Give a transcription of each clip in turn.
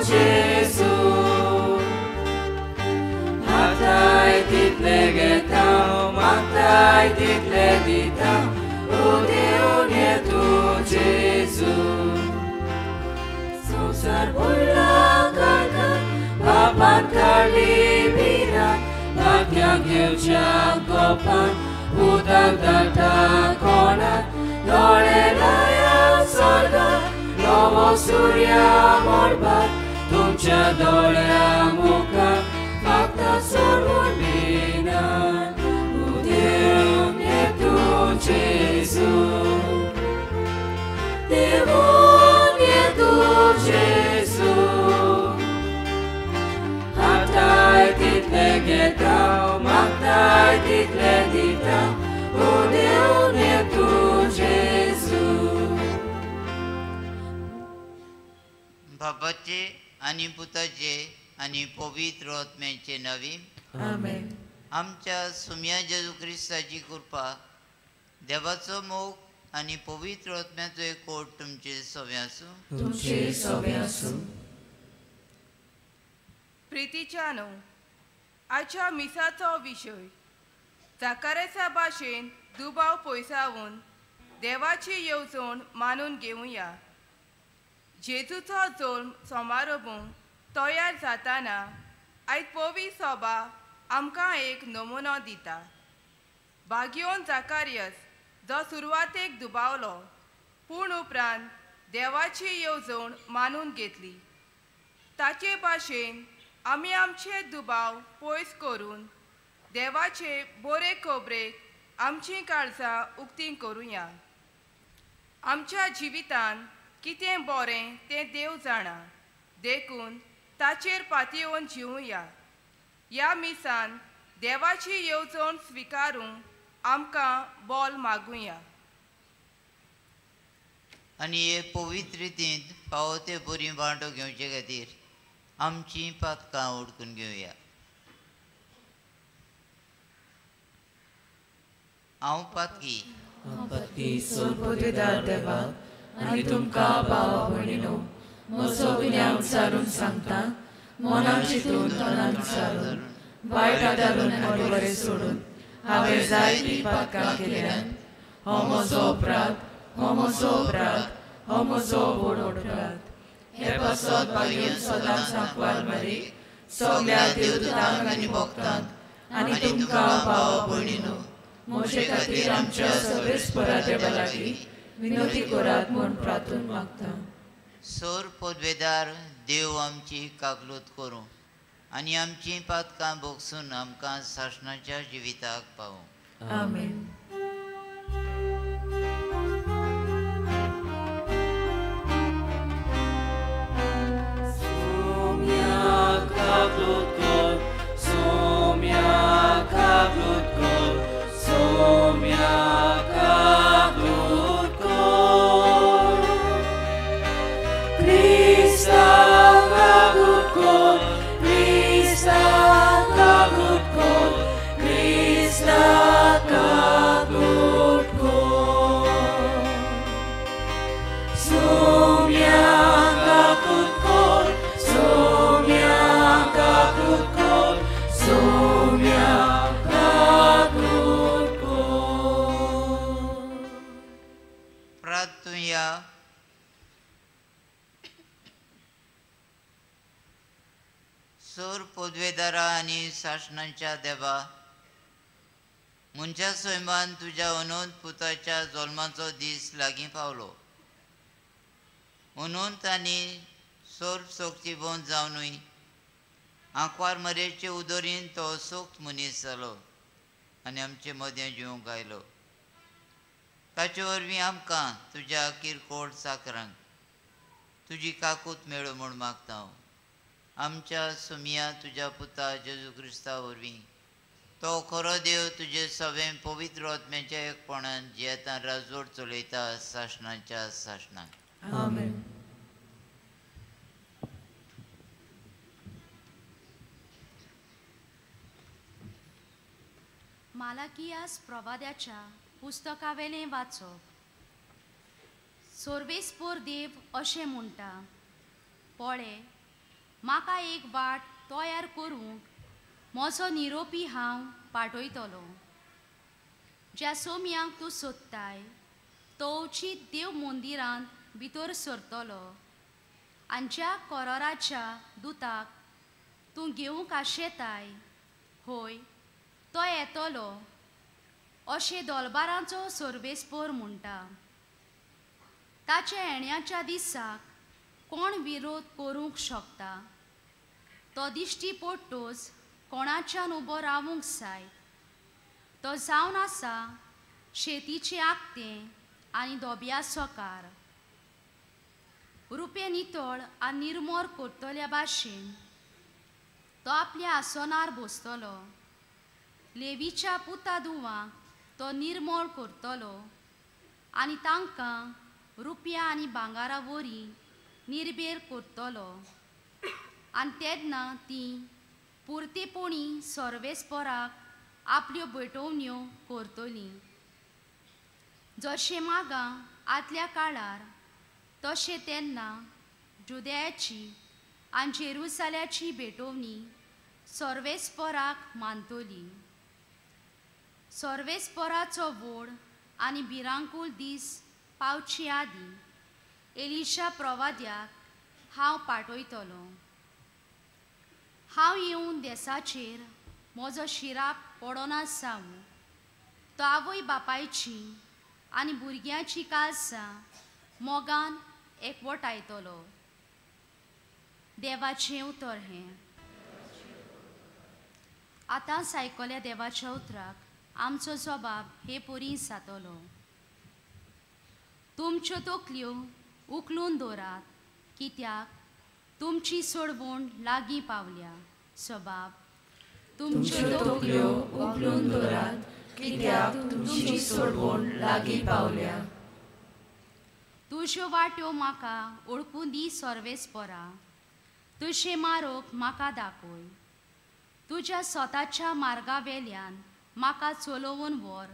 Jesu. हाताय तितले घेता, मागताय तितले दिता, उदेवन येतू जेजू. संवसार बुडला काळखान, पापान काडली भिरांत, वाक्यांक घेवच्या गोपान, उदक धाडटा कोणाक, दोळे लायात स्वर्गाक, नवो सुर्या मळबाक, तुमच्या दोळ्या मुखार फक्त सोडून भिनात. उदेवन येतू जेजू, देवून येतू जेजू. हाताय तितले घेता, मागताय तितले दिता, उदेवन येतू जेजू. बापाचे आनी पुताचे आनी पवित्र आत्म्याचे नांवी आमेन. आमच्या सुम्या जेजू क्रिस्ताची कृपा, देवाचो मोग आनी पवित्र आत्म्याचो एकवट तुमचे सवे आसूं. तुमचे सवे आसूं. प्रितीच्या न्हू, आयच्या मिसाचो विशय जाकारेसा भाशेन दुबाव पयसावन देवाची येवजण मानून घेवया. जेजूचो जल्म समारोभूंक तयार जाताना आयज पवी सभा आमकां एक नमुनो दिता. भाग्योन जाकारियस जो सुरवातेक दुबावलो पूण उपरांत देवाची येवजण मानून घेतली, ताचे भाशेन आमी आमचे दुबाव पयस करून देवाचे बरे खबरेक आमचीं काळजां उक्तीं करुया. आमच्या जिवितान कितें बरें तें देव जाणा, देखून ताचेर पातयेवन जिवया. ह्या मिसान देवाची येवजण स्विकारूंक आमकां बोल मागुया. आनी हे पवित्र रितींत फावो ते बरी वांटो घेवचे खातीर आमचीं पातकां उडकून घेवया. हांव पातकी, पातकी सोरपोतेदार देवा आनी तुमकां भावा भयणीनो म्हजो गुन्यांव सारून सांगता, मनान चिंतून तनान सारून वायट आदारून आनी बरें सोडून हांवें जायतीं पातकां केल्यात. हो म्हजो अपराध, हो म्हजो अपराध, हो म्हजो व्हड अपराध. हे पासत भाग्योन सदांच सांकवार मारी सगल्या देवदूतांक आनी भक्तांक आनी तुमकां भावा भयणीनो म्हजे खातीर आमच्या सगळेच देवा लागीं विनोदी करात म्हूण प्रार्थून मागता. सोर पदवेदार देव आमची काकलूत करूं आनी आमचीं पातकां भोगसून आमकां सासणाच्या जिविताक पावूं. आमेन. सोर पदवेदारा आनी सासणाच्या देवा, मनशा सैमान तुज्या अनंत पुताच्या जल्माचो दीस लागीं पावलो. अनंत आनी सोर्प शक्तीवंत जावनूय आंकवार मरेचे उदरीन तो सोक्त मनीस जालो आनी आमचे मदें जिवंक आयलो. ताचे वरवीं आमकां तुज्या किरकोळ चाकरांक तुजी काकूत मेळो म्हूण मागता हांव. आमच्या सुमिया तुज्या पुता जेजू क्रिस्ता वरवीं तो खरो देव तुजे सवें पवित्र आत्म्याच्या एकपणान जियेतान राजवट चलयता सासणाच्या सासणाक. आमेन. मालाकियास प्रवाद्याच्या पुस्तकावेलें वाचप. सोर्वेस्पोर देव अशें म्हणटा, पळे म्हाका एक वाट तयार करूंक म्हजो निरोपी हांव पाठयतलो. ज्या सोम्यांक तूं सोदताय तो अवचीत देव मंदिरांत भितर सरतलो आनी ज्या कोरोराच्या दुताक तूं घेवंक आशेताय, होय तो येतलो अशें दोलबारांचो सर्वेस्पोर म्हणटा. ताच्या येण्याच्या दिसाक कोण विरोध करूंक शकता? तो दिश्टी पडटोच कोणाच्यान उबो रावूंक जाय. तो जावन आसा शेतीचें आगतें आनी दोब्याचो कार. रुपें नितळ आनी निर्मोर करतल्या भाशेन तो आपल्या आसनार बसतलो. लेवीच्या पुता दुवांक तो निर्मोळ करतलो आनी तांकां रुपया आनी भांगरा वरी निर्बेर करतलो. आनी तेन्ना तीं पुरतेपणी सर्वेस्पराक आपल्यो भेटवण्यो करतलीं. जशें मागां आदल्या काळार तशें तेन्ना जुदयाची आनी जेरुसाल्याची भेटवणी सर्वेस्पराक मानतली. सर्वेस्पराचो व्हड आनी भिरांकूळ दीस पावचे आदीं एलिशा प्रवाद्याक हांव पाठयतलो. हांव येवन देसाचेर म्हजो शिराप पडना जावं तो आवय बापायची आनी भुरग्यांची काळजां मोगान एकवटायतलो. देवाचें उतर हें. आतां आयकल्या देवाच्या उतराक आमचो जबाब हे परी जातलो. तुमच्यो तकल्यो उखलून दवरात, कित्याक तुमची सोडवण लागीं पावल्या. सबाब. तुमच्यो तकल्यो उखलून दवरात, कित्याक तुमची सोडवण लागीं पावल्या. तुज्यो वाट्यो म्हाका ओळखून दी सर्वेस्परा, तुजें मारोक म्हाका दाखय. तुज्या स्वताच्या मार्गा वेल्यान म्हाका चलोवन व्हर.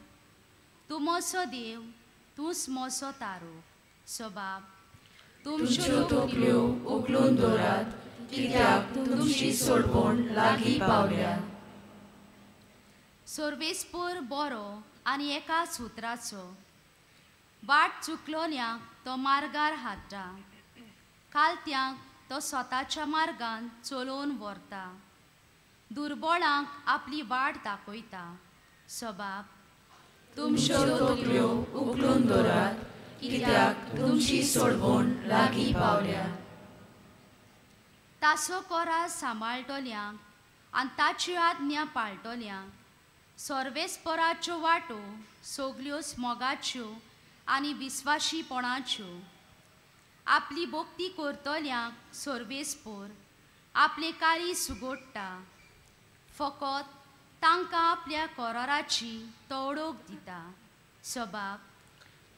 तूं म्हजो देव, तूंच म्हजो तारो. सबाब. तुमच्यो तकल्यो उखलून दवरात, कित्याक तुमची सोडवण लागीं पावल्या. सर्वेस्पर बरो आनी एका सुत्राचो. वाट चुकलोल्यांक तो मार्गार हाडटा, कालत्यांक तो स्वताच्या मार्गान चलोवन व्हरता, दुर्बळांक आपली वाट दाखयता. सबाब. तुमच्यो तकल्यो उखलून दवरात, कित्याक तुमची सोडवण लागीं पावल्या. तासो कोरा सांबाळटल्यांक आनी ताच्यो आज्ञा पाळटल्यांक सर्वेस्पराच्यो वाटो सगल्यो मोगाच्यो आनी विस्वाशीपणाच्यो. आपली भक्ती करतल्यांक सर्वेस्पोर आपले काळी सुगोडटा. फकत तांकां आपल्या कोराराची तोडोक दिता. सबाब.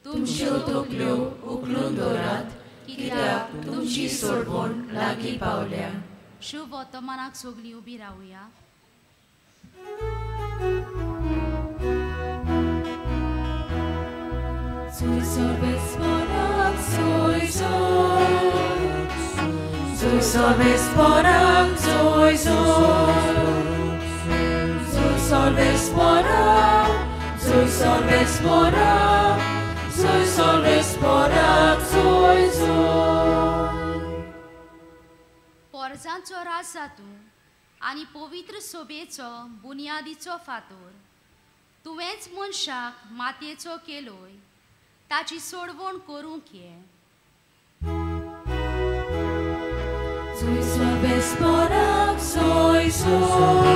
तुमच्यो तकल्यो उखलून दवरात, कित्याक तुमची सोडवण लागीं पावल्या. शुभ वर्तमानाक सगळीं उबी रावया. Soy सर्वेस्पराक soy soy, soy सर्वेस्पराक soy soy, soy सर्वेस्पराक, soy सर्वेस्पराक, soy सर्वेस्पराक soy soy. पोरजांचो राजा तूं आनी पवित्र सोबेचो बुन्यादीचो फातोर. तुवेंच मनशाक मातयेचो केलोय, ताची सोडवण करूंक ये. Soy सर्वेस्पराक soy soy,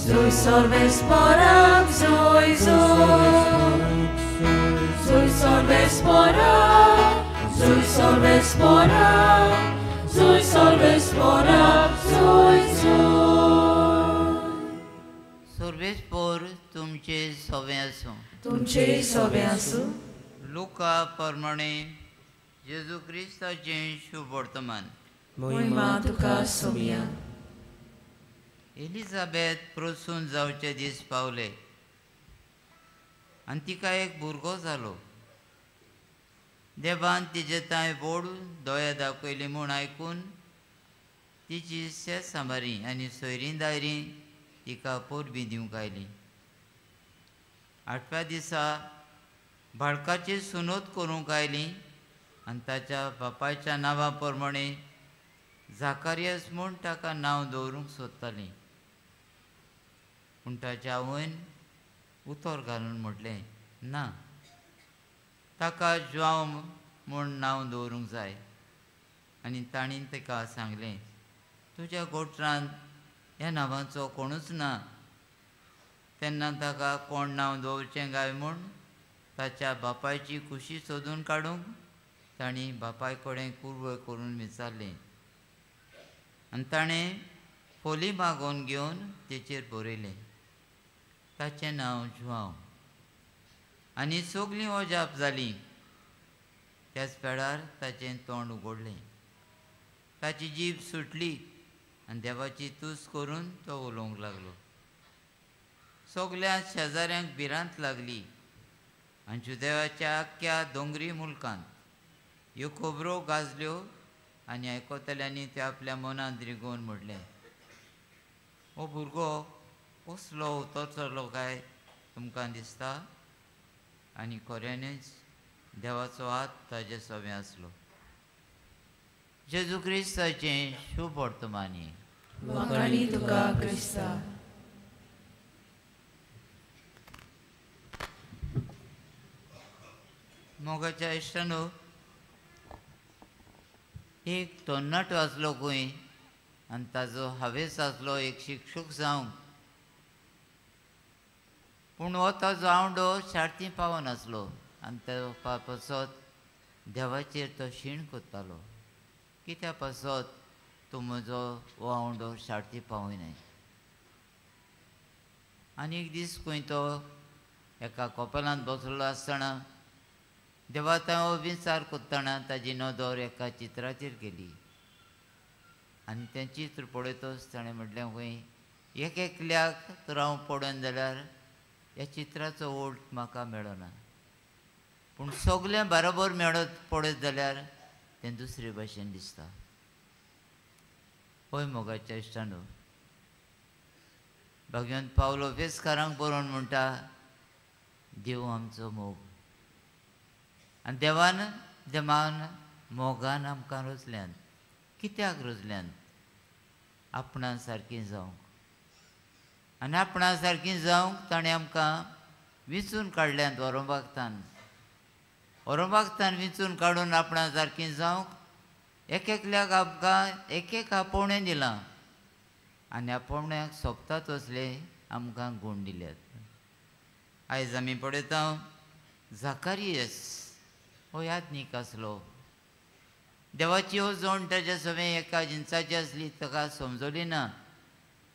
soy सर्वेस्पराक soy soy, soy सर्वेस्पराक, soy सर्वेस्पराक, soy सर्वेस्पराक soy soy. सर्वेस्पोर तुमचे सोबें आसूं. तुमचे सोबें आसूं. लुका प्रमाणे जेजू क्रिस्ताचें शुभ वर्तमान. मोहिमा तुका सोमिया. एलिझाबेथ प्रसून जावचे दीस पावले आनी तिका एक भुरगो जालो. देवान तिजे तांय व्हड दया दाखयली म्हूण आयकून तिची शेत सांबारी आनी सोयरीं दायरीं तिका परबीं दिवंक आयलीं. 8व्या दिसा बाळकाची सुनोत करूंक आयली आनी ताच्या बापायच्या नांवा प्रमाणे जाकारियस म्हूण ताका नांव दवरूंक सोदतालीं. पूण ताच्या आवयन उतर घालून म्हटलें, ना, ताका जुआंव म्हूण नांव दवरूंक जाय. आनी तांणी ताका सांगलें, तुज्या गोत्रांत ह्या नांवाचो कोणूच ना. तेन्ना ताका कोण नांव दवरचें काय म्हूण ताच्या बापायची खुशी सोदून काडूंक तांणी बापाय कडेन कुरवय करून विचारलें. आनी ताणें फोली मागोवन घेवन तेचेर बरयलें, ताचें नांव जुआंव. आनी सगलीं अजाप जालीं. त्याच वेळार ताचें तोंड उगडलें, ताची जीब सुटली आनी देवाची तूस करून तो उलोवंक लागलो. सगल्या शेजाऱ्यांक भिरांत लागली आनी जुदेवाच्या आख्ख्या दोंगरी मुलकांत ह्यो खबरो गाजल्यो आनी आयकतल्यांनी ते आपल्या मनांत रिगोवन म्हणलें, हो भुरगो कसलो उतरतलो काय तुमकां दिसता? आनी खऱ्यांनीच देवाचो हात ताजे सवें आसलो. जेजू क्रिस्ताचें शुभ वर्तमानी. वाखाणी तुका क्रिस्ता. मोगाच्या इश्टानो, एक तरणाटो आसलो खंय आनी ताजो हावेस आसलो एक शिक्षक जावंक. पूण हो ताजो आवंडो शार्ती पावनासलो आनी त्या पासत देवाचेर तो शीण करतालो, कित्या पासत तूं म्हजो हो आवंडो शार्ती पावयनाय. आनी एक दीस खंय तो एका कोपेलांत बसलो आसतना देवा हो विचार करतना ताजी नदर एका चित्राचेर गेली आनी तें चित्र पळयतच ताणें म्हटलें, खंय एक एकल्याक तर हांव पडोन जाल्यार ह्या चित्राचो ओट म्हाका मेळना, पूण सगळें बरोबर मेळत पळयत जाल्यार तें दुसरे भाशेन दिसता. हय मोगाच्या इश्टानो, भाग्यवंत पावलो फेसकारांक बरोवन म्हणटा, देव आमचो मोग आनी देवान देवान मोगान आमकां रचल्यान. कित्याक रचल्यान? आपणा सारकीं जावंक. आनी आपणा सारकीं जावंक ताणें आमकां विंचून काडल्यात ओरोबागतान. ओरोबागतान विंचून काडून आपणा सारकीं जावंक एक एकल्याक आमकां एक एक आपोवणें दिलां आनी आपोवण्याक सोंपता तसले आमकां गूण दिल्यात. आयज आमी पळयता जाकारियस हो याज्ञीक आसलो. देवाची येवजण ताच्या सवें एका जिनसाची आसली, ताका समजली ना.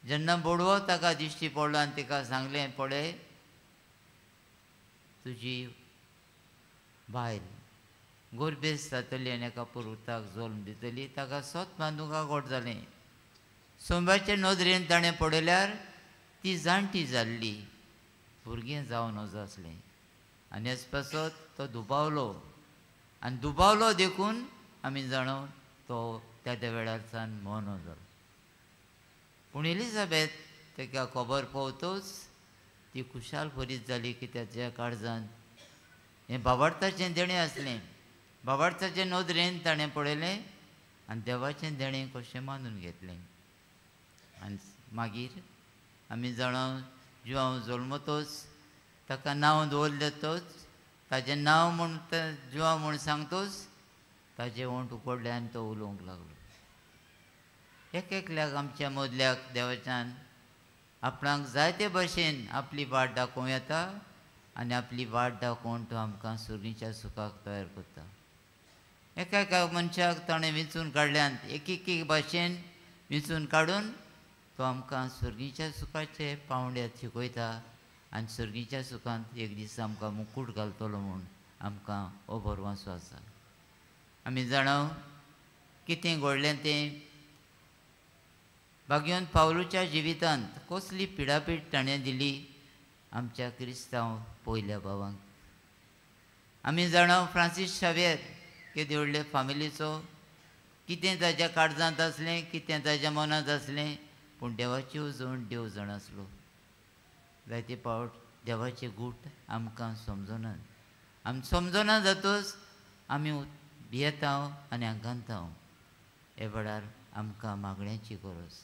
जेन्ना बोडवो ताका दिश्टी पडलो आनी ताका सांगलें, पळय तुजी बायल गोरबेस जातली आनी एका पुरुताक जल्म दितली. ताका सोत बांदूंक गोड जालें. सोंब्याचे नदरेन ताणें पळयल्यार ती जाणटी जाल्ली, भुरगें जावन नजो आसलें. आनी हेच पासत तो दुबावलो आनी दुबावलो देखून आमी जाणो तो त्या त्या वेळार सान मोनो जालो. पूण एलिझाबेथ ताका खबर पावतच ती खुशाल भरीत जाली की ताच्या काळजान हें बाबार्थाचें देणें आसलें. बाबार्थाचे नदरेन ताणें पळयलें आनी देवाचें देणें कशें मानून घेतलें. आनी मागीर आमी जाणा जुआंव जल्मतच ताका नांव दवरलें तोच ताजें नांव म्हूण जुआंव म्हूण सांगतोच ताजें ओंठ उकडलें आनी तो उलोवंक लागलो. एक एकल्याक आमच्या मदल्याक देवाच्यान आपणाक जायते भशेन आपली वाट दाखोवं येता आनी आपली वाट दाखोवन तो आमकां सुरणीच्या सुखाक तयार करता. एका एका मनशाक ताणें विंचून काडल्यान एक एक भाशेन विंचून काडून तो आमकां सुर्गीच्या सुखाचे पावंड्यात शिकयता आनी सुर्गीच्या सुखांत एक दीस आमकां मुकूट घालतलो म्हूण आमकां हो भरवंसो आसा. आमी जाणा कितें घडलें तें भाग्यवंत पावलूच्या जिवितांत कसली पिडापीड ताणें दिली आमच्या क्रिस्तांव पयल्या भावांक. आमी जाणा फ्रांसीस शाव्येर केदे व्हडले फामिलीचो कितें ताज्या काळजांत आसलें, कितें ताज्या मनांत आसलें, पूण देवाची येवजण देव जाण आसलो. जायते पावट देवाचे गूट आमकां समजनात, आमी समजना जातूच आमी भियेता आनी आकांतां. हे वेळार आमकां मागण्यांची गरज.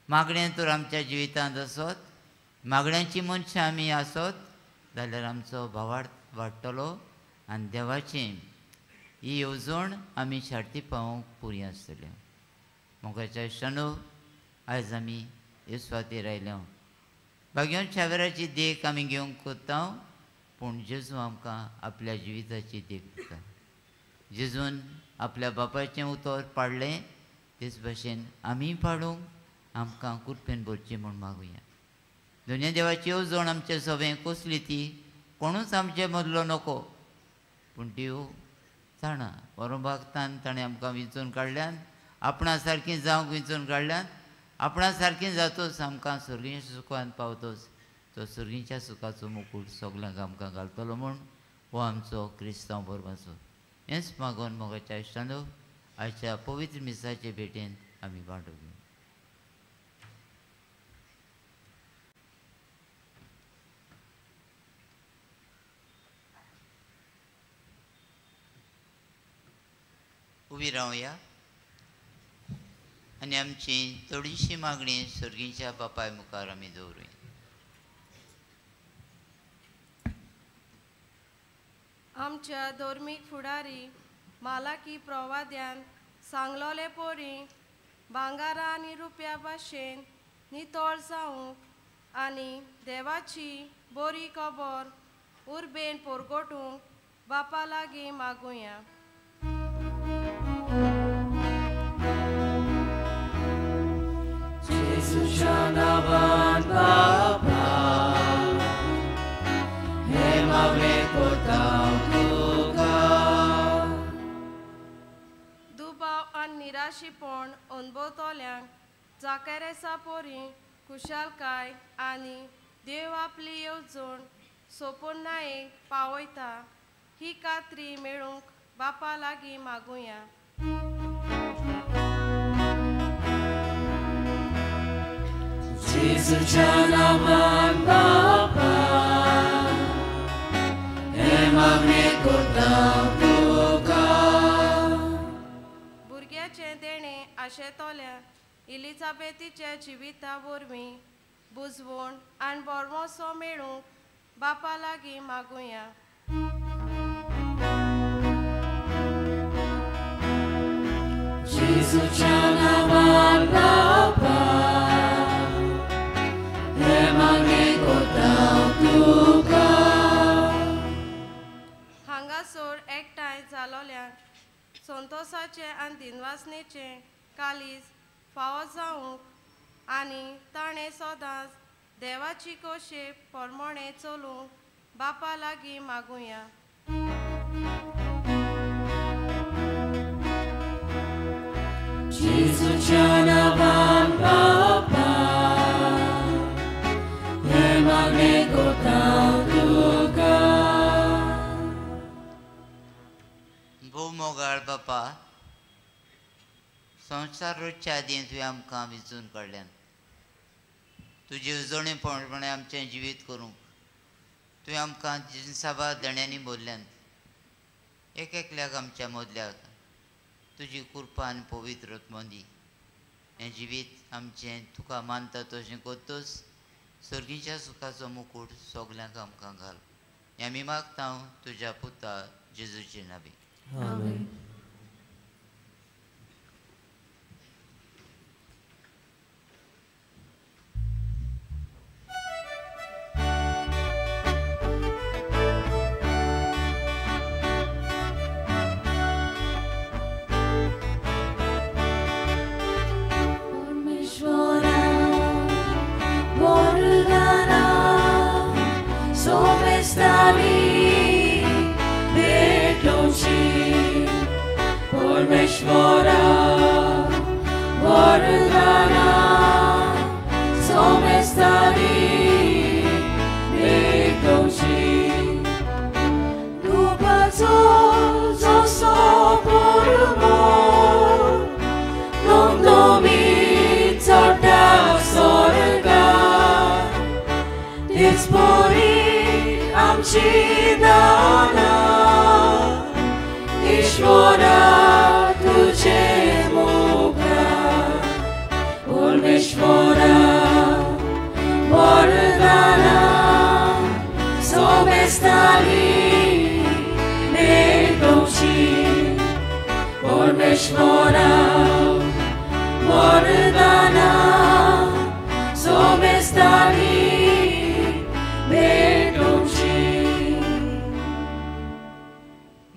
मागणें तर आमच्या जिवितांत आसत, मागण्यांची मनशां आमी आसत जाल्यार आमचो भावार्थ वाडटलो आनी देवाचें ही येवजण आमी शार्ती पावोवंक पुरी आसतली. मोगाच्या इश्टांनो, आयज आमी हे सुवातेर आयल्या. भाग्यवंत शावेराची देख आमी घेवंक कोत्ता, पूण जेजू आमकां आपल्या जिविताची देख दिता. जेजून आपल्या बापायचें उतर पाडलें, तेच भाशेन आमी पाडूंक आमकां कृपेन भरची म्हूण मागुया. दुनिया देवाची येवजण आमचे सगळें कसली ती कोणूच आमचे मदलो नको, पूण देव जाणा. बरोबागतान ताणें आमकां विंचून काडल्यान, आपणा सारकीं जावंक विंचून काडल्यान, आपणा सारकीं जातोच आमकां सर्गीच्या सुखान पावतोच तो सर्गीच्या सुखाचो मुकूट सगल्यांक आमकां घालतलो म्हूण हो आमचो क्रिस्तांव बरोबाचो. हेंच मागून मोगाच्या इश्टांनो, आयच्या पवित्र मिसाचे भेटेन आमी वांटो घेवया. उबी रावया आनी आमची थोडीशी मागणी सर्गीच्या बापाय मुखार आमी दवरुया. आमच्या धर्मीक फुडारी मालाकी प्रवाद्यान सांगलोले पोरी भांगारा आनी रुपया भाशेन नितळ जावंक आनी देवाची बरी खबर उर्बेन पोरगोटूंक बापा लागीं मागुया. जेजूच्या नांवान बापा, हें मागणें करता तुका. दुबाव आनी निराशीपण अणभवतल्यांक जाकेरेसा पोरी खुशालकाय आनी देव आपली येवजण सोपुर्णायेक पावयता ही खात्री मेळूंक बापा लागीं मागुया. जेजूच्या नांवान बापा, हें मागणें करता तुका. भुरग्याचें देणें आशेतल्या इलिजाबेतीच्या जिविता वरवीं बुजवण आनी बरमोसो मेळूंक बापा लागीं मागुया. जेजूच्या नांवान बापा, हें मागणें करता तुका. हांगासर एकठांय जालोल्यांक संतोसाचें आनी दिनवासनेचें कालीज फावो जावंक आनी ताणें सदांच देवाची कोशे परमणें चलूंक बापा लागीं मागुया. जेजूच्या नांवान बापा, हें मागणें करता तुका. भोव मोगाळ बापा, संवसार रचच्या आदीं तुवें आमकां विंचून काडल्यान. तुजे येवजणे प्रमाणें आमचें जिवीत करूंक तुवें आमकां जिनसाबा देण्यांनी भरल्यान. एक एकल्याक आमच्या मदल्याक तुजी कृपा आनी पवित्र आत्मो दी. हें जिवीत आमचें तुका मानता तशें करतच सर्गीच्या सुखाचो मुकूट सगल्यांक आमकां घाल. हें आमी मागता तुज्या पुता जेजूचे नांवी. आमेन. परमेश्वरा वरदाना सोमेस्तानी भेटोवची. परमेश्वरा वरदाना सोमेस्तानी भेटोवची. दुबाचो जसो परमळ तुजी दाना ईश्वरा तुझे मुखार परमेश्वरा वरदाना सोमेस्ताली भेटोवची परमेश्वरा वरदाना सोमेस्ताली भेटोवची.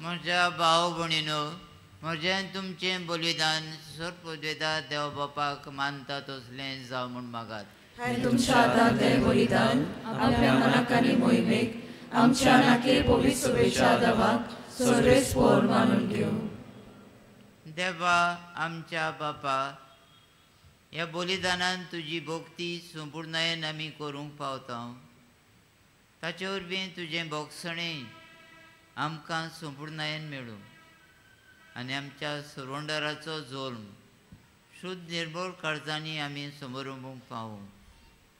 म्हज्या भाव भयणीनो, म्हजें तुमचें बलिदान सर्वपदवेदार देव बापाक मानता तसलें जावं म्हूण मागात. हांवें तुमच्या हातांत तें बलिदान आपल्या मनाक आनी मोहिमेक आमच्या नाके पवित्र सभेच्या देवाक सर्वेस्पोर मानून घेवं. देवा आमच्या बापा, ह्या बलिदानान तुजी भक्ती संपूर्णायेन आमी करूंक पावता. ताचे वरवीं तुजें भोगसणें आमकां संपूर्णायेन मेळूं आनी आमच्या सुरवंडराचो जल्म शुद्ध निर्मळ काळजांनी आमी समोर पावूं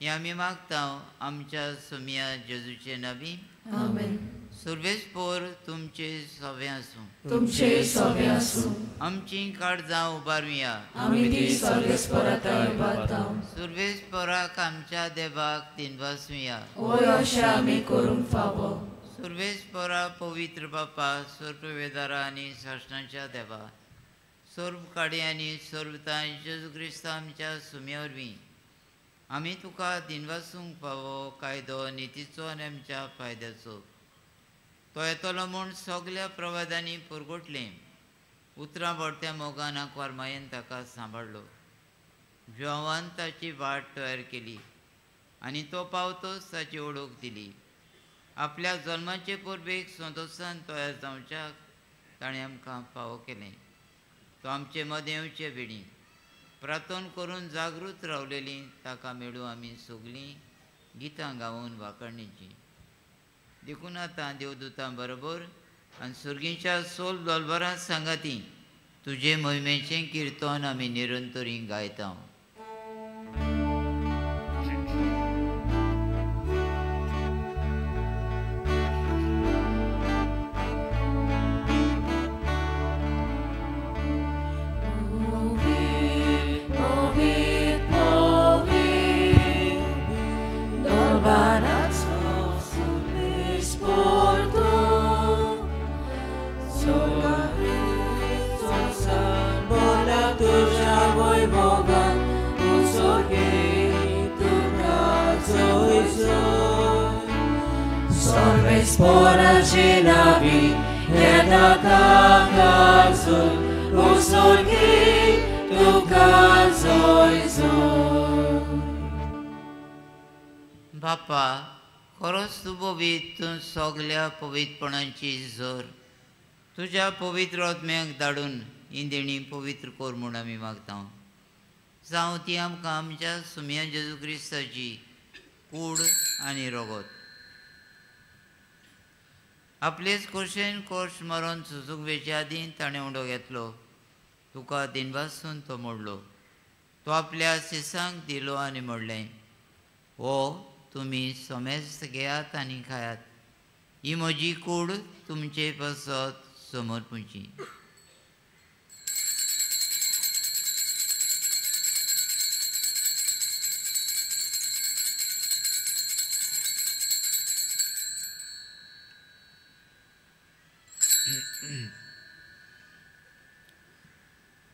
हें आमी मागता आमच्या सोमया जेजूचे नावी. आमेन. सुर्वेस्पोर तुमचे सवे आसूं. तुमचे सवे आसूं. आमची काळजां उबारुया. आमी ती सर्वेस्पोरा उबारता. सुर्वेस्पोराक आमच्या देवाक दिनवासुया. होय अशें आमी करूंक फावो. सुर्वेस्पोरा पवित्र बापा, सर्ववेदारा आनी सासणाच्या देवा, सर्व काडी आनी सर्वताय जेजू क्रिस्ता आमच्या सुम्या वरवीं आमी तुका दिनवासूंक फावो कायदो नितीचो आनी आमच्या फायद्याचो. तो येतलो म्हूण सगल्या प्रवादांनी पुरगोटलें. उतरां भरत्या मोगान आंकवार मायेन ताका सांबाळ्ळो. जेवान ताची वाट तयार केली आनी तो पावतोच ताची ओळख दिली. आपल्या जल्माचे परबेक संतोशान तयार जावच्याक ताणें आमकां फावो केलें. तो आमचे मदें येवचे वेळी प्रार्थना करून जागृत रावलेलीं ताका मेळूं आमी सगलीं गितां गावून वाखाणीचीं. देखून आतां देवदूतां बरोबर आनी सुर्गीच्या सोल दोलबरां सांगाती तुजे मोहिमेचें किर्तन आमी निरंतरी गायता. बापा, खरोच तूं पवित्र, तूं सगल्या पवित्रपणाची जोर तुज्या पवित्र आत्म्याक धाडून ही देणी पवित्र कर म्हूण आमी मागता. जावं ती आमकां आमच्या सुम्या जेजू क्रिस्ताची कूड आनी रगत. आपलेच खोशेन कोश मरोन सुचूंक वेचे आदीं ताणें उडो घेतलो. तुका दिनवासून तो मोडलो. तो आपल्या शिसांक दिलो आनी म्हणलें, हो तुमी समेस्त घेयात आनी खायात. ही म्हजी कूड तुमचे पासत समर्पूची.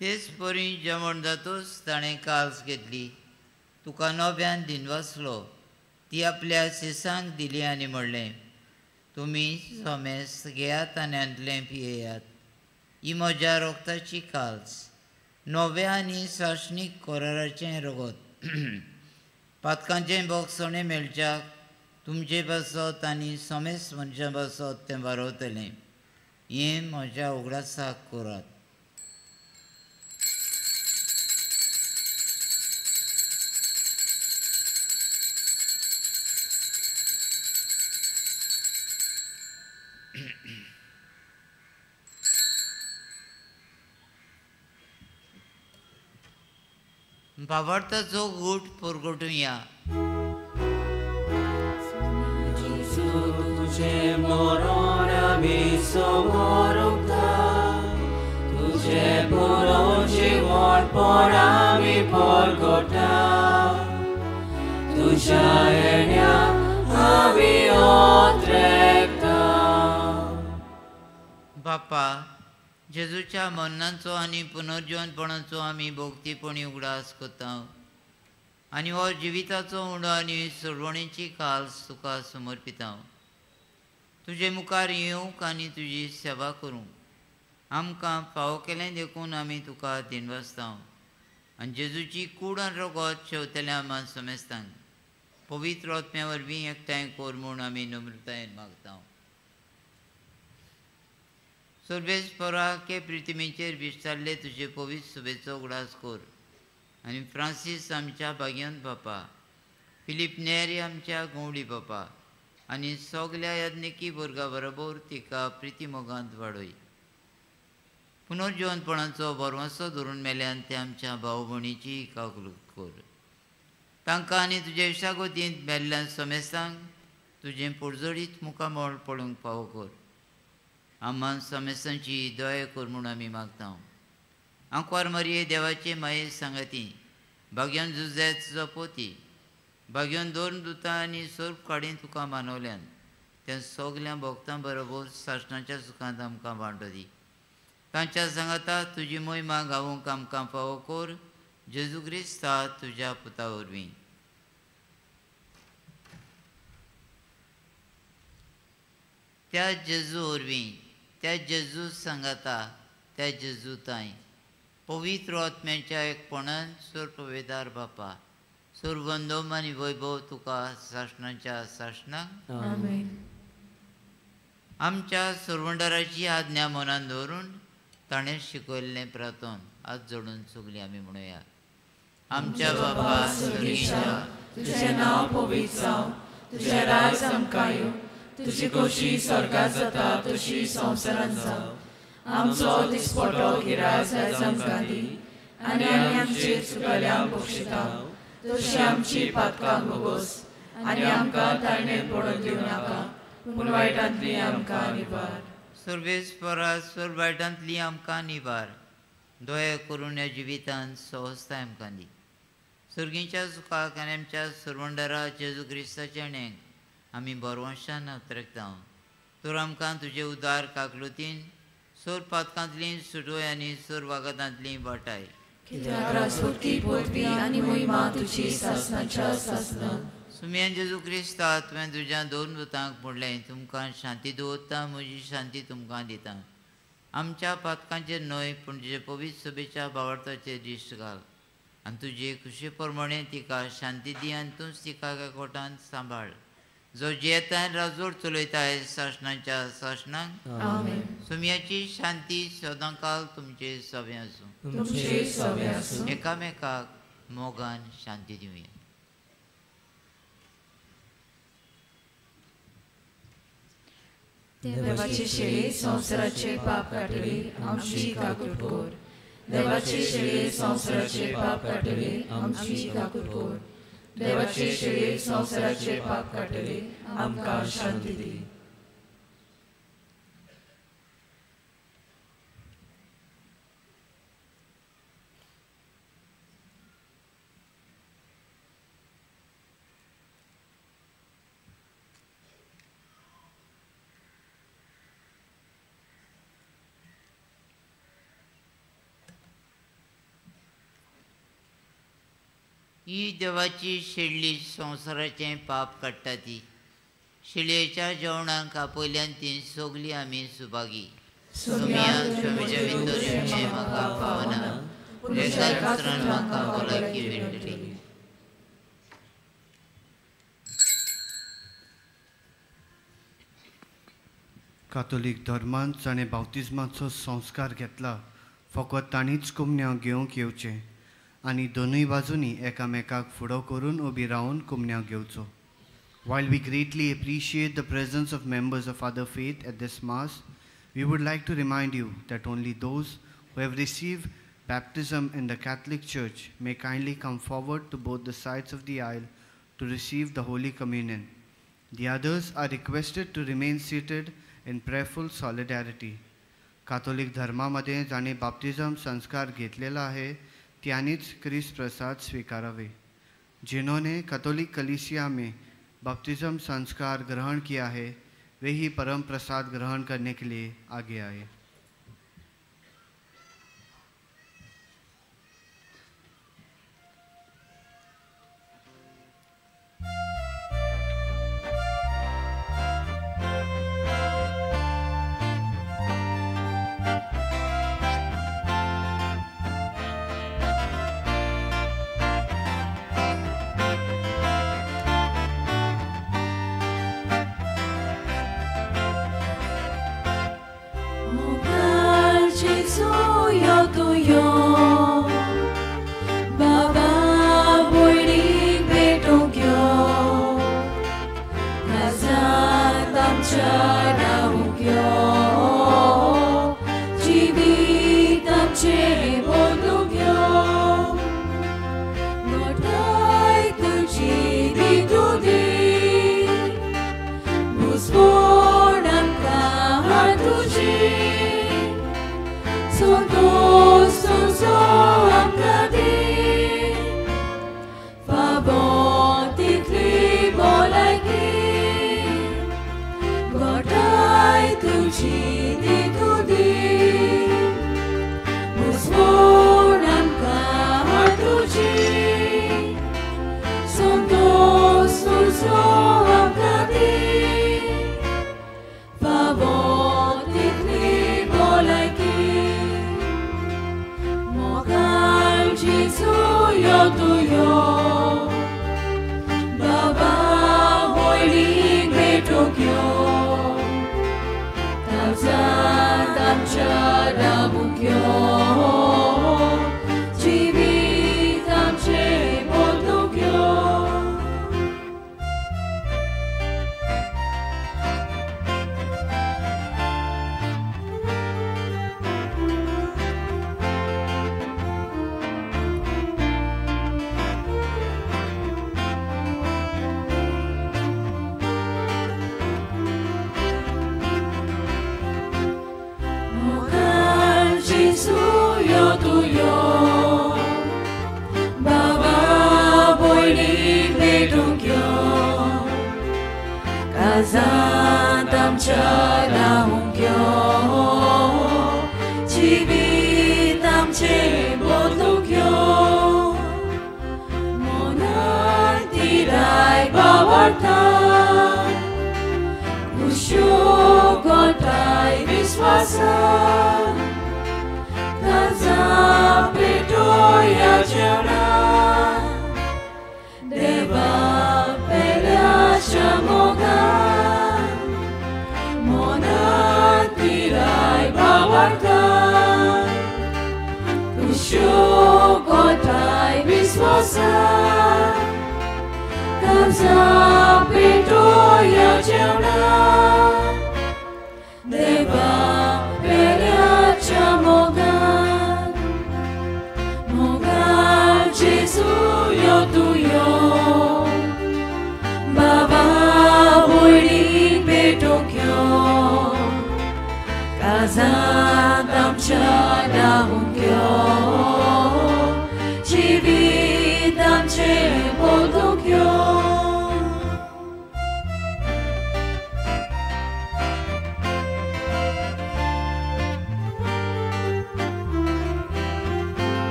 तेच परी जेवण जातूच ताणें काल्स घेतली. तुका नव्यान दिनवासलो. ती आपल्या शिसांक दिली आनी म्हणलें, तुमी समेस्त घेयात आनी हांतलें पियेयात. ही म्हज्या रोगताची काल्स, नव्या आनी सासणीक कराराचें रगत. पातकांचें भोगसणें मेळच्याक तुमचे पासत आनी समेस्त मनशां पासत तें वारवतलें. हें म्हज्या उगडासाक करात. भावार्थाचो गूट परगटुया. तुझे मोरूंक तुझे पुरो जिवणपण आमी परगटा तुझ्या येण्या आमी ओत्रेकता. बापा, जेजूच्या मरणाचो आनी पुनर्जिवनपणाचो आमी भोगतीपणी उगडास करता आनी हो जिविताचो उंडो आनी सोडवणेची काल्स तुका समर्पिता. तुजे मुखार येवंक आनी तुजी सेवा करूंक आमकां फावो केलें देखून आमी तुका दिनवासता आनी जेजूची कूड आनी रगत शेवतल्या मान समेस्तांक पवित्र आत्म्या वरवीं एकठांय कर म्हूण आमी नम्रतायेन मागता. सर्वेस पराके पृथ्वीचेर विस्तारले तुजे पवित्र सुबेचो उगडास कर आनी फ्रांसीस आमच्या भाग्यवंत बापा, फिलीप नेरी आमच्या गवळी बापा आनी सगल्या याज्ञिकी वर्गा बरोबर तिका प्रितीमोगांत वाडय. पुनर्जिवनपणाचो भरवंसो धरून मेल्यान ते आमच्या भाव भयणीची काकलूक कर. तांकां आनी तुजे इशागोतींत मेल्ल्या समेस्तांक तुजें पोरजोडीत मुखामळ पळोवंक फावो कर. आम्हां समेस्तांची दया कर म्हूण आमी मागता. आंकवार मारये देवाचे माये सांगाती, भाग्यान जुझे तुजो पोती, भाग्यान दोन दुतां आनी सोर्प काडीन तुका मानवल्यान त्या सगल्या भोक्तां बरोबर सासणाच्या सुखांत आमकां वांटो दी. तांच्या सांगाता तुजी मोहिमा गावूंक आमकां फावो कर, जेजू क्रिस्ता तुज्या पुता वरवीं. त्या जेजू वरवीं, त्या जेजू सांगाता, त्या जेजू तांय पवित्र आत्म्याच्या एकपणान सुरपवेदार बापा, सुरवंदोम आनी वैभव तुका सासणाच्या सासणाक. आमेन. आमच्या सुरवंडाराची आज्ञा मनान दवरून ताणें शिकयल्लें प्रार्थन हात जोडून सगळीं आमी म्हणुया. आमच्या बापा स्वर्गीच्या, तुझें नांव पवित्र जावं, तुझें राज आमकां येवं, तुजी खोशी स्वर्गांत जाता तशी संवसारांत जावं. आमचो दिसपटो गिरास आयज आमकां दी आनी आमी आमचे चुकल्यांक बक्षिता तशी आमची पातकां भोगोस आनी आमकां ताणें पडून दिवं नाका, पूण वायटांतली आमकां निवार. सर्वेस परा सर्व वायटांतली आमकां निवार. दया करून ह्या जिवितांत सहजताय आमकां दी. सर्गीच्या सुखाक आनी आमच्या सरवंडारा जेजू क्रिस्ताच्या णेक आमी बरवंशान उतरकता. तर आमकां तुजे उदार काकलुतीन सोर पातकांतली सुटोय आनी सोर वागातांतली वाटाय. कित्याक राजवटी पदवी आनी महिमा तुजी सासणाच्या सासणाक. सुम्यान जेजू क्रिस्ता, तुवें तुज्या दोन दुतांक म्हणलें, तुमकां शांती दवरता, म्हजी शांती तुमकां दिता. आमच्या पातकांचेर न्हय पूण तुजे पवित्र सभेच्या भावार्थाचेर दिश्ट घाल आनी तुजे खुशे प्रमाणे तिका शांती दी आनी तूंच तिका एकवटान सांबाळ, जो जियेता राजवट चलयता सासणाच्या सासणाक. आमेन. सुम्याची शांती सदांकाल तुमचे सवे आसूं. तुमचे सवे आसूं. एकामेकाक मोगान शांती दिवया. देवाची शेळी संवसाराचे पाप काडटली आमची काकूट कर. देवाची शेळी संवसाराचे पाप काडटली आमची काकूट कर. देवाची शेळी संवसाराचे पाप काडटली आमकां शांती दी. ही देवाची शेळी संवसाराचें पाप काडटा ती शेळयेच्या जेवणाक आपयल्यान ती सगळीं आमी सुभागी. म्हज्या भितर येवचें म्हाका फावना, एका दुसऱ्यान म्हाका भलायकी मेळटली. कातोलीक धर्मांत जाणें बाप्तिज्माचो संस्कार घेतला फकत तांणीच कुमन्यांव घेवंक येवचें आनी दोनूय बाजूंनी एकामेकाक फुडो करून उबी रावन कुमन्यांव घेवचो. While we greatly appreciate the presence of members of other faith at this Mass, we would like to remind you that only those who have received baptism in the Catholic Church may kindly come forward to both the sides of the aisle to receive the Holy Communion. The others are requested to remain seated in prayerful solidarity. Catholic धर्मामध्ये ज्यांनी बाप्तिझम संस्कार घेतलेला आहे त्यांनीच क्रिस्त प्रसाद स्वीकारावे. जिन्होंने Catholic कलीसिया में बपतिस्म संस्कार ग्रहण किया है वे ही परम प्रसाद ग्रहण करने के लिए आगे आए.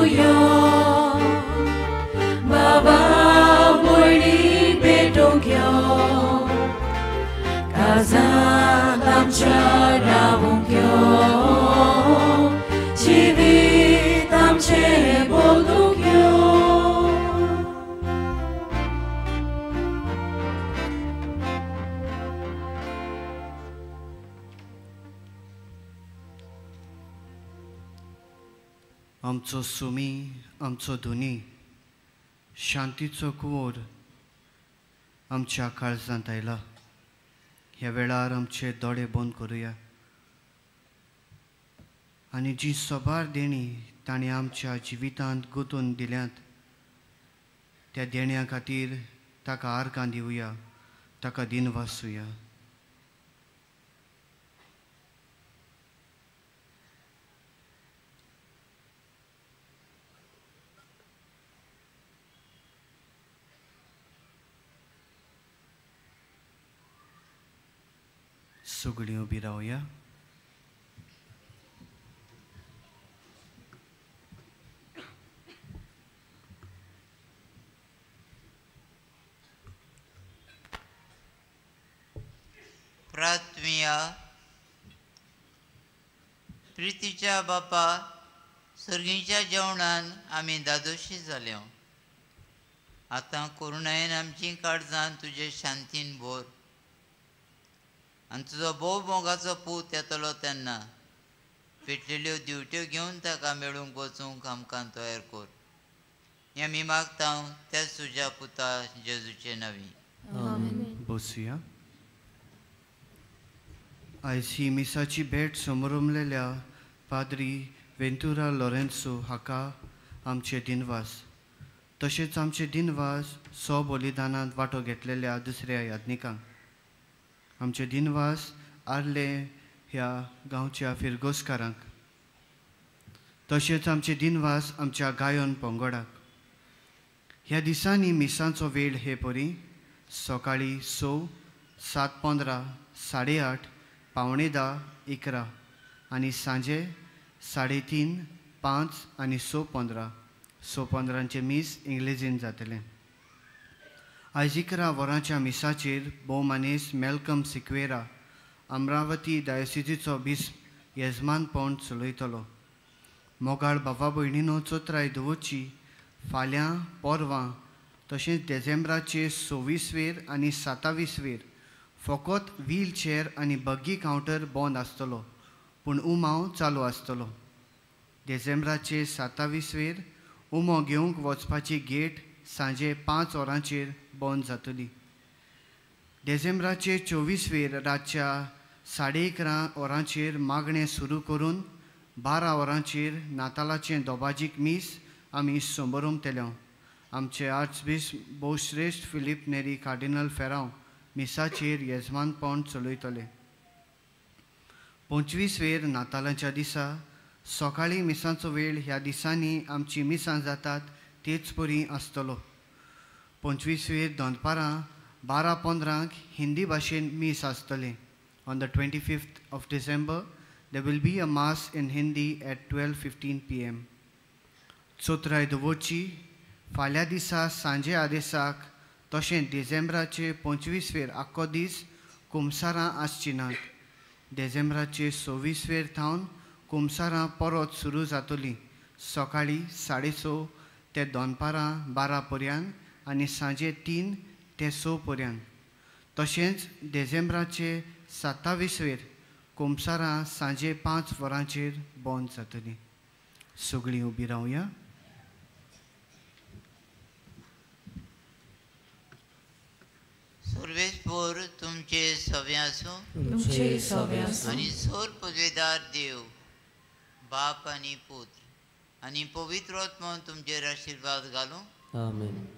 यो, बाबा भयणी भेटूंक यो, काळजांत आमच्या रावूंक यो, जिवीत आमचें बदलूंक यो. आमचो सुमी, आमचो धुनी, शांतीचो कुंवर आमच्या काळजांत आयला. ह्या वेळार आमचे दोळे बंद करुया आनी जी सबार देणी ताणें आमच्या जिवितांत गुंतून दिल्यांत त्या देण्या खातीर ताका आर्गां दिवया, ताका दिनवासुया. सगळीं उबी रावया. प्रार्थमिया. प्रितीच्या बापा, सर्गीच्या जेवणान आमी दादोशी जाले. आतां करुणायेन आमची काळजान तुजे शांतीन भर आनी तुजो भोव मोगाचो पूत येतलो तेन्ना पेटलेल्यो दिवट्यो घेवन ताका मेळूंक वचूंक आमकां तयार कर. हें आमी मागता त्याच तुज्या पुता जेजूचे नांवी. बसुया. आयज ही मिसाची भेट समरमलेल्या पाद्री वेंतुरा लॉरेन्सो हाका आमचे दिनवास, तशेंच आमचे दिनवास सो बलिदानांत वांटो घेतलेल्या दुसऱ्या याज्ञिकांक. आमचे दिनवास आर्ले ह्या गांवच्या फिरगोस्कारांक, तशेंच आमचे दिनवास आमच्या गायन पंगडाक. ह्या दिसांनी मिसांचो वेळ हे परी सकाळीं 6, 7:15, 8:30, 9:45, 11 आनी सांजे 3:30, 5 आनी 6:15. 6:15 मीस इंग्लेजीन जातलें. आयज 11 वरांच्या मिसाचेर भोवमानेस मेलकम सिक्वेरा अमरावती डायोसिजीचो बिस्प येजमानपण चलयतलो. मोगाळ बाबा भयणीनो, चोत्राय दवरची फाल्यां परवां तशेंच डिसेंबराचे 26वेर आनी 27वेर फकत व्हीलचेअर आनी बग्गी कावंटर बंद आसतलो, पूण उमाव चालू आसतलो. डिसेंबराचे 27वेर उमो घेवंक वचपाची गेट सांजे 5 वरांचेर बंद जातली. डिसेंबराचे 24वेर रातच्या 11:30 वरांचेर मागणें सुरू करून 12 वरांचेर नातालाचें दोबाजीक मीस आमी समरमतले. आमचे आर्चबिस्प भोवश्रेश्ठ फिलीप नेरी कार्डिनल फेरांव मिसाचेर येजमानपण चलयतले. 25वेर नातालाच्या दिसा सकाळीं मिसांचो वेळ ह्या दिसांनी आमची मिसां जातात तेच परी आसतलो. 25वेर दनपारां 12:15 हिंदी भाशेन मीस आसतलें. On the 25th of December there will be a mass in Hindi at 12:15 PM. चोत्राय दवरची फाल्यां दिसा सांजे आदेसाक तशें डिसेंबराचे 25वेर आख्खो दीस कुमसारां आसची नात. डिसेंबराचे 26वेर थावन कुमसारां परत सुरू जातलीं, सकाळीं 6:30 ते दनपारां 12 पर्यंत आनी सांजे 3 ते 6 पर्यंत. तशेंच डिसेंबराचे 27वेर कुमसारां सांजे 5 वरांचेर बंद जातलीं. सगळीं उबी रावया. सर्वेस्पोर तुमचे सवे आसूं आनी सोर पदवेदार देव बाप आनी पुत्र आनी पवित्र आत्मो तुमचेर आशिर्वाद घालूं.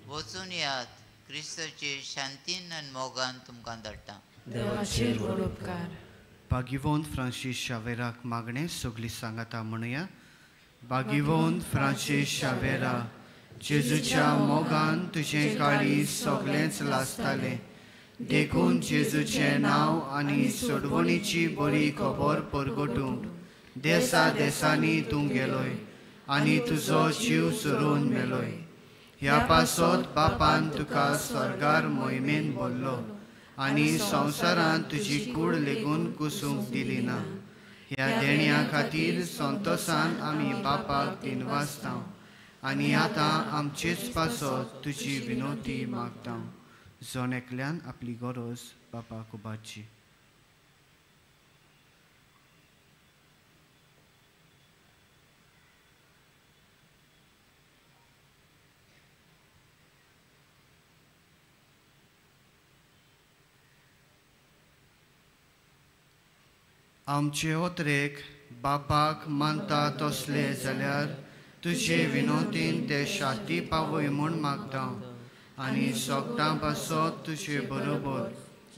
वचून यात, क्रिस्ताचे शांतीन आनी मोगान तुमकां धाडटा. देवाचेर व्हड उपकार. भाग्यवंत फ्रांसीस शावेराक मागणें सगळीं सांगाता म्हणुया. भाग्यवंत फ्रांसीस शावेरा, जेजूच्या मोगान तुजें काळीज सगळेंच लासतालें, देखून जेजूचें नांव आनी सोडवणीची बरी खबर परगटूंक देसा देसांनी तूं गेलोय. आनी तुजो जीव सरून मेलोय. ह्या पासत बापान तुका स्वर्गार मोहिमेन भरलो आनी संवसारांत तुजी कूड लेगून कुसूंक दिली ना. ह्या देण्या खातीर संतोसान आमी बापाक दिनवासता आनी आतां आमचेच पासत तुजी विनोती मागता. जण एकल्यान आपली गरज बापाक उबारची. आमचे ओतरेक बापाक मानता तसले जाल्यार तुजे विनोतीन ते शाती पावय म्हूण मागता आनी सोगटां पासत तुजे बरोबर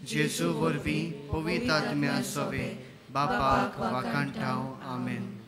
जेजू वरवीं पवित्र आत्म्या सवे बापाक वाखाणटा. आमेन.